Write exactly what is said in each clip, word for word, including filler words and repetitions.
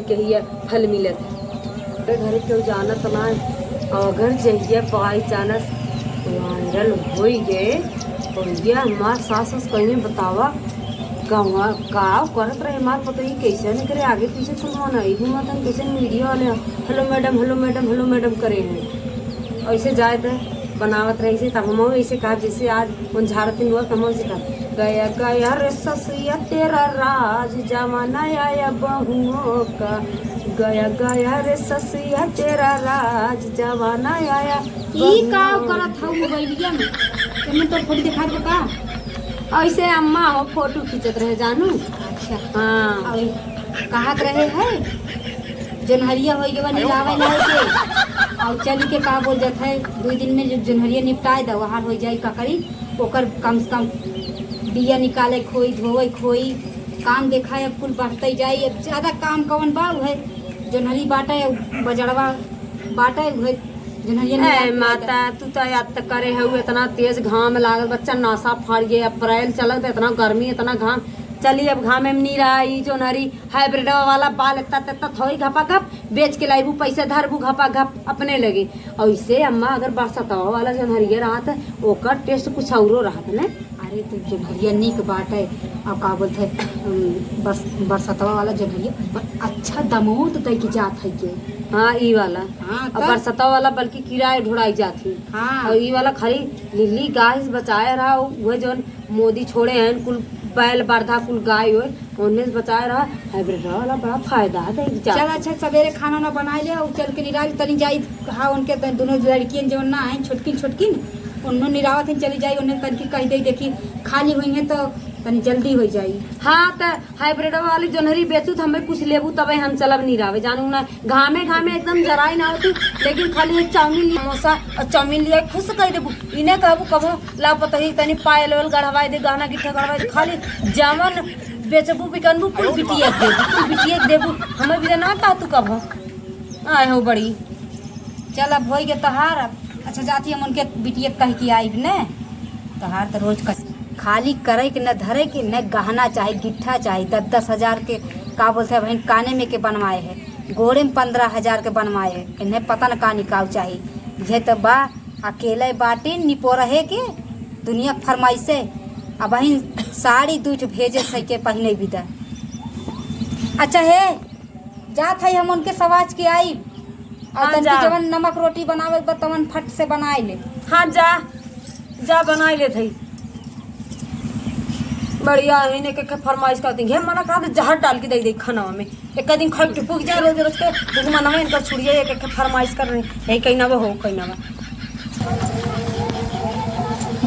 कहिया फल मिलत है। हमरे घरे केहू जानत ना है। और अगर जहिया by chance viral होई गए, तो ये हमार सास सास कहिए, "बतावा, कहवा, का करत रहे हमार पतोही, कैसे न करे, आगे पीछे कुल मनई घूमत हन, कैसे मीडिया वाले, 'Hello madam, hello madam, hello madam' करे हैं।" ऐसे जाए तो बनावत रहे से, तब हम ऐसे कहा, जैसे आज उन झाड़त हुआ, तब हम ऐसे कहा, "गया गया रे ससुइया तेरा राज, जमाना आया बहुओं का, गया गया रे ससुइया तेरा राज, जमाना आया ई का बहुओं का।" करत हऊ मोबाइलिया में? एमे तो फोटो दिखा दो का? ऐसे अम्मा हो फोटो खींचत रहे जानू। अच्छा। हाँ। और कहत रहे है, जोन्हरिया होई गवा निरावे लाए के। और चल के का बोल जात है, दो दिन में जो जोन्हरिया निपटाए दा, वहार हो जाई ककरी, ओकर कम से कम बिया निकाले खोई, धोवे खोई, काम देखा है, कुल बढ़ते जाई। अब ज्यादा काम कवन बा, उहे जोन्हरी बाटे, बजड़वा बाटे, उहे जोन्हरिया ए निकाल के माता, तू तो याद त करे हऊ, इतना तेज घाम लागत, बच्चा नासा फाड़ गए। अप्रैल चलत, इतना गर्मी, इतना घाम। चली अब घामे में नीरा, ई जोन्हरी हाइब्रिड वाला बाल इतना तेतना थोड़ी घपा घप, बेच के लाइबू, पैसा धरबू घपा घप अपने लगे। और इसे अम्मा अगर बरसतवा वाला जोन्हरिया रहत, ओकर taste कुछ औरो रहत ने। अरे तो जोन्हरिया नीक बाटे, और का बोलते हैं, उम, बरस-, बरसतवा वाला जोन्हरिया ब-, अच्छा दमोत दे के जात है के। हाँ, ई वाला। हाँ, और तब? बरसतवा वाला बल्कि किराए ढुड़ाई जात ही। हाँ। और ई वाला खाली लिल्ली गाय से बचाए रहा, उहे जोन मोदी छोड़े हैं, कुल बैल बरधा कुल गाय होए, उन्हें से बचाए रहा। हाइब्रिड वाला बड़ा फायदा है, देख जा। चल अच्छा, सवेरे खाना ना बनाए ले, और चल के निराल तनी जाई। हाँ, उनके त-, दोनों लड़कियन जो ना हैं, छोटकिन छोटकिन, उन्हों निरावत हैं, चली जाई, उन्हें तनकी कह दे, देखी खाली हुई हैं तो तनी जल्दी हो जाई। हाँ, त हाइब्रिड वाली जोन्हरी बेचू त हमें कुछ लेबू, तबे हम चलब निरावे, जानू ना। घामे घामे एकदम जराई ना होती, लेकिन खाली एक चाउमीन लिया, समोसा और चाउमीन लिया, खुश कर देबू। इन्हें कहबू कबो, "ला पतोही, तनी पायल ओयल गढ़वाई दे, गहना गिट्ठा गढ़वाई दे।" खाली जवन बेचबू बिकनबू, कुल बिटिया के देबू, कुल बिटिया के देबू। हमें भी ना कहा तू कबो। आए हो बड़ी। चल, अब होई गे तोहार। अच्छा, जाती हम उनके बिटिया के कह के आइब ने। तोहार तो रोज का खाली करे के, न धरे के, न गहना चाही, गिट्ठा चाही। दस दस हजार के, का बोलते हैं बहन, काने में के बनवाए है, गोड़े में पन्द्रह हजार के बनवाए है। इन्हें पता न का निकाल चाही। यह तो बा, अकेले बाटी निपोरहे के, दुनिया फरमाइशे। अबहिन साड़ी दू ठो भेजे सही के पहिने बिदा। अच्छा हे, जात है हम उनके सवाज के आई। और हाँ, तनकी जा। जवन नमक रोटी बनावे के बा, तवन फट से बनाए ले। हाँ, जा, जा बनाए ले थई। बढ़िया है, इन्हें के, के फरमाइश करती है, मना कहा तो जहर डाल के दे दे खाना में। एक दिन खाई टुपुक जाए रोज रोज के, दुख मनवा इनका छुड़िए, एक एक फरमाइश कर रहे, यही कहीं ना वो हो, कहीं ना वो।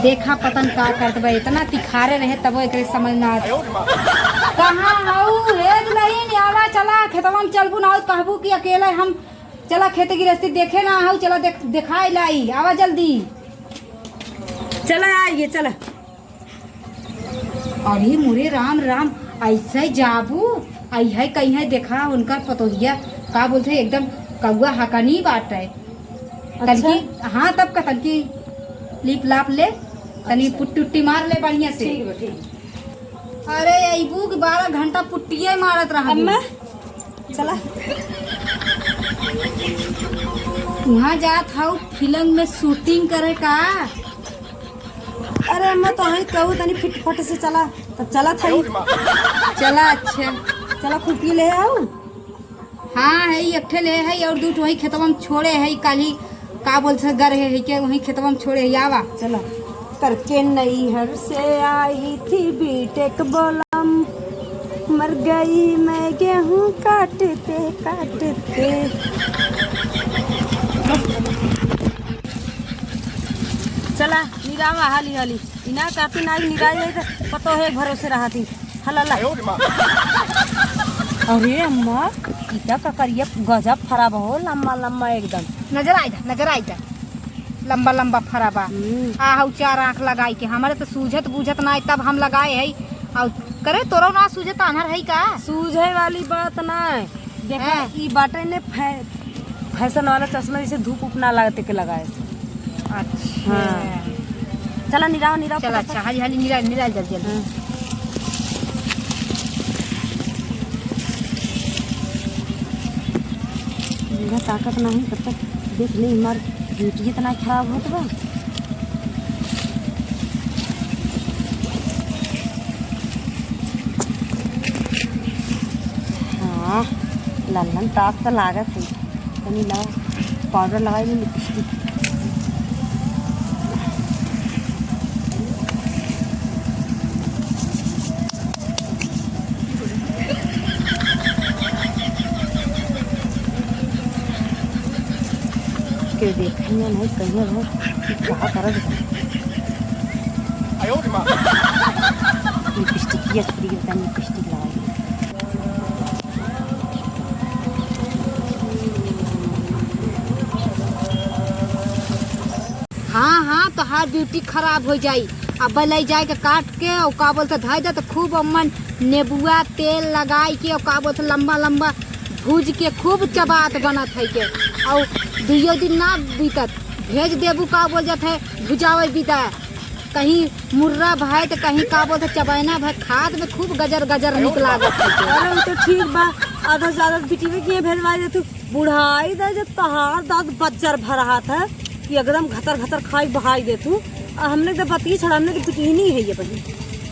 देखा पतन का करत बा, इतना तिखारे रहे तबो एकरे समझ ना आत। कहाँ हऊ? हे दुलहिन, आवा, चला, खेतवा में चलबू ना, कहबू कि अकेले हम, चला, खेती गृहस्थी देखे ना हऊ, चला, देख, देखाई लाई, आवा जल्दी। चला, आइए, चला। अरे मोरे राम राम, ऐसे जाबू, अइहे कइहे, देखा उनकर पतोहिया, का बोलते, एकदम कौआ हकनी बाटे। अच्छा। तनकी, हाँ, तब का तनकी लीप लाप ले, तनी अच्छा। पुट्टी उट्टी मार ले बढ़िया से। ठीक बा, ठीक। अरे, अइबू कि बारह घंटा पुट्टिये मारत रहबू। अम्मा, चला। वहाँ जात हऊ फिल्म में shooting करे का? अरे अम्मा, तो हई कहू तनी फिटफट से चला, तब चला थई। चला, अच्छा। चला, खुरपी ले आऊ। हाँ, है, एक ठे ले है और दू ठो वही खेतवा में छोड़े है, काली का बोलते हैं, गर है, है के वही खेतवा में छोड़े है, आवा। चला। करके नैहर से आई थी बीटेक बोलम, मर गई मैं गेहूं काटते काटते। चला, निरावा हाली हाली। इना काती नाई निराई है तो पतो है भरोसे रहती। हला ला। अरे अम्मा, इता ककरिया गजब फरा बा हो, लम्बा लम्बा एकदम। नजर आइदा, नजर आइदा। लम्बा लम्बा फरा बा। हम्म। आ हऊ चार आँख लगाई के, हमरे तो सूझत बूझत ना है, तब हम लगाए है। और करे तोरो ना सूझत, आन्हर है का? सूझे वाली बात ना है। देखा, हाँ। ई बाटे ने फै-, फैशन वाला चश्मा, जैसे धूप उप ना लागते के लगाए। अच्छा। हाँ। चला निराव, निराव चला, फटाफट। अच्छा, हाली, हाली निराव, निराव जल्दी, जल्दी। हाँ। इधर ताकत नहीं, तब तक देख ले, हमार beauty इतना खराब होत बा। हाँ, लल्लन ताक त लागत है। तनी लगा, powder लगाई ले, lipstick। के देखे ना नहीं, कहिए हो कि का करत बा। Lipstick ये free होता, lipstick लगाई। हाँ, हाँ, तोहार beauty खराब हो जाई। अब लई जाए के काट के, और का बोलते, धई दे, तो खूब अम्मन नेबुआ तेल लगाई के, और का बोलते, लंबा लंबा भूज के खूब चबात बनत है के। और दुइयो दिन ना बीतत, भेज देबू, का बोल जात है, भुजावे बिदा। कहीं मुर्रा भाई तो कहीं, का बोलते, चबैना भाई, खात में खूब गजर गजर निक लागत है के। अरे, वो तो ठीक बा, आधा से ज्यादा बिटिया के भेजवा दे तू। बुढ़ाई दे, जब तहार दांत बज्जर भर हाथ है कि एकदम घतर घतर खाई बहाई दे तू। आ हमने तो बतिये छड़ा, हमने तो बिटिहनी है ये बहिन।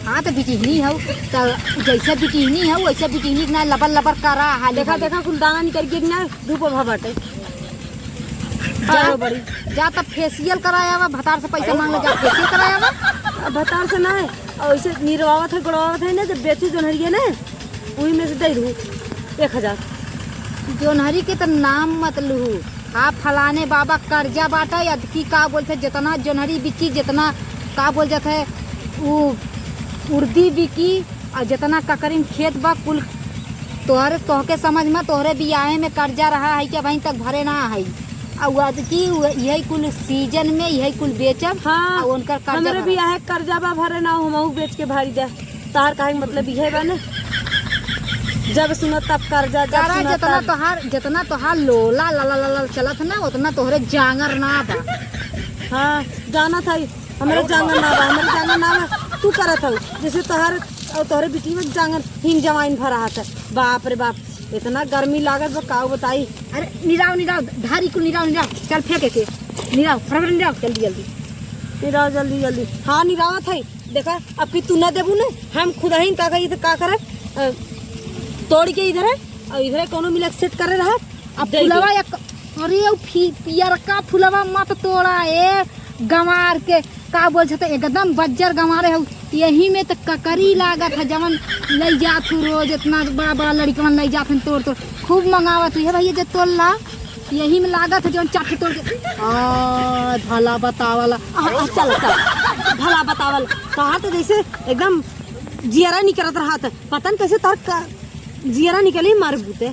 हाँ, तो बिटिहनी हौ, तो जैसे बिटिहनी हौ, वैसे बिटिहनी के ना लबर लबर करा हाली देखा, हाली। देखा, कुल दाना निकल के ना धूप भा बाटे। जा, आयो बड़ी। जा तब facial कराया बा, भतार से पैसा मांग ले, जा facial कराया बा। अब भतार से ना, और ऐसे निरवावत है, गोड़वावत है ना, जब बेचू जोनहरिये ना, वही में से दे दू एक हजार। जोनहरी के तो नाम मत लूहू। हाँ, फलाने बाबा कर्जा बाटा, अदकी का बोलते, जितना जोनहरी बिकी, जितना का बोल जात है, उ उर्दी बिकी, और जितना ककरिन खेत बा, कुल तोहरे, तोहके समझ में, तोहरे बियाहे में कर्जा रहा है कि अबहीं तक भरे ना है। और अदकी उ-, यही कुल season में यही कुल बेचब, हाँ, और उनकर कर्जा हमरे भरा। बियाहे कर्जा बा भरे ना, हमहू बेच के भारी दे। तहार कहे के मतलब इहे बा ने, जब सुनो तब कर्जा, जब तारा सुनो जितना तब। तोहार, जितना तोहार लोला ला ला ला ला चलत ना, उतना तोहरे जांगर ना बा। हाँ, जाना था, हमरे जांगर ना बा, हमरे जांगर ना बा, तू करत हऊ, जैसे तोहर और तोहरे बिटिया में जांगर हिन जवाइन भरा हाथ है। बाप रे बाप, इतना गर्मी लागत बा, का बताई। अरे निराव, निराव, धारी कुल निराव, निराव, चल फेंके के, निराव, फटाफट निराव, जल्दी जल्दी। निराव जल्दी जल्दी, हाँ निरावत है। देखा, अब की तू ना देबू ने, हम खुद ही का कही तो का करे, अ, तोड़ के इधर है, और इधर है कोनो मिला के set करे रहा। अब दे दे। फुलवा एक, अरे, उ फी-, पियरका फुलवा मत तोड़ा, ए, गंवार के, का बोल छते, एकदम बज्जर गंवारे हउ। यही में त ककरी लागत है, जवन लई जात हूँ रोज, इतना बड़ा बड़ा लड़िकवन लई जात हन तोड़ तोड़, खूब मंगावत हूँ। हे भैया, जे तोड़ ला, यही में लागत है जौन चाट के तोड़ के। आ, भला बतावला। आ, आ, चल, चल। भला बतावल। कहा तो जैसे एकदम जियरा निकलत रहा था। पता न कैसे तोर का जियरा निकली मार बूते।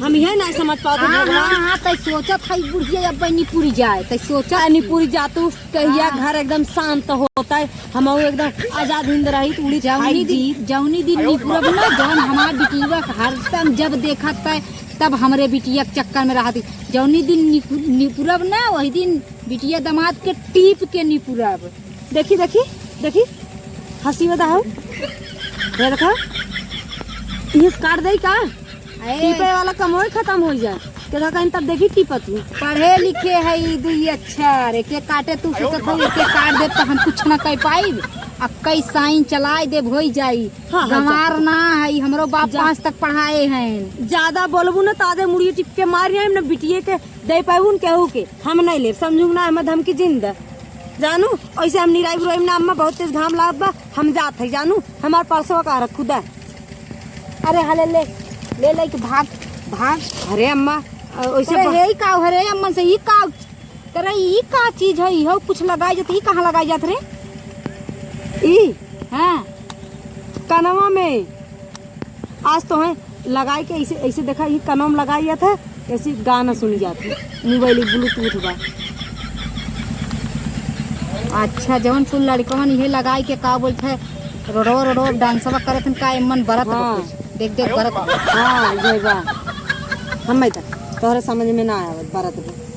हम यह नहीं समझ पाते हाँ, भगवान। हाँ, हाँ, तै सोचत है बुढ़िया अब निपुरी जाए, तै सोचत आ, निपुरी जा तू, कहिया हाँ। घर एकदम शांत होता है, हम एकदम आजाद हिंद रही, उड़ी जौनी खाई दिन, जी। जौनी दिन निपुरब ना, जौन हमार बिटिया हरदम जब देखत है, तब हमरे बिटिया के चक्कर में रहती। जौनी दिन निपु-, निपुरब ना, वही दिन बिटिया दामाद के टीप के निपुरब। देखी, देखी, देखी, हंसी बता हो। ये देखा, ये काट दे का? अरे। टीपे वाला कमोए खत्म हो जाए। के था कहीं तब देखी टीपत हूँ। पढ़े लिखे है ई दुई अक्षर, एक एक काटे तू सोचत हो, एक एक काट देब तो हम कुछ ना कह पाइब। आ कई साइन चलाए देब, होई जाई। हाँ, हाँ, गंवार जा। ना है, हमरो बाप जा। पाँच तक पढ़ाए हैं। ज्यादा बोलबू ना, तादे मुड़िए टिप के मार जाए, ना बिटिए के दे पाबू न केहू के। हम नहीं लेब, समझू ना, हमें धमकी जिन दे। जानू, ऐसे हम निराई बुराई में ना, अम्मा बहुत तेज घाम लागत बा, हम जात है जानू, हमार परसवा का रखू दे। अरे हले ले, ले ले के भाग, भाग। अरे अम्मा, अ, ऐसे अरे बा- हे का, अरे अम्मन से ई का, तेरा ई का चीज है, इहो कुछ लगाई जात, ई कहाँ लगाई जात रे? ई? हाँ। कनवा में। आज तो है लगाई के ऐसे, ऐसे देखा, ई कनवा में लगाई जात है, ऐसे गाना सुनी जात है। मोबाइल Bluetooth बा। अच्छा, जवन कुल लड़कवन इहे लगाई के का बोलत है, रोडवा, रोडवा डांसवा करत हन, का एमन बरत बा हाँ। कुछ? देख, देख, बरत बा। हाँ, जय बा। हमें तो तोहरे समझ में ना आवत, बरत बा।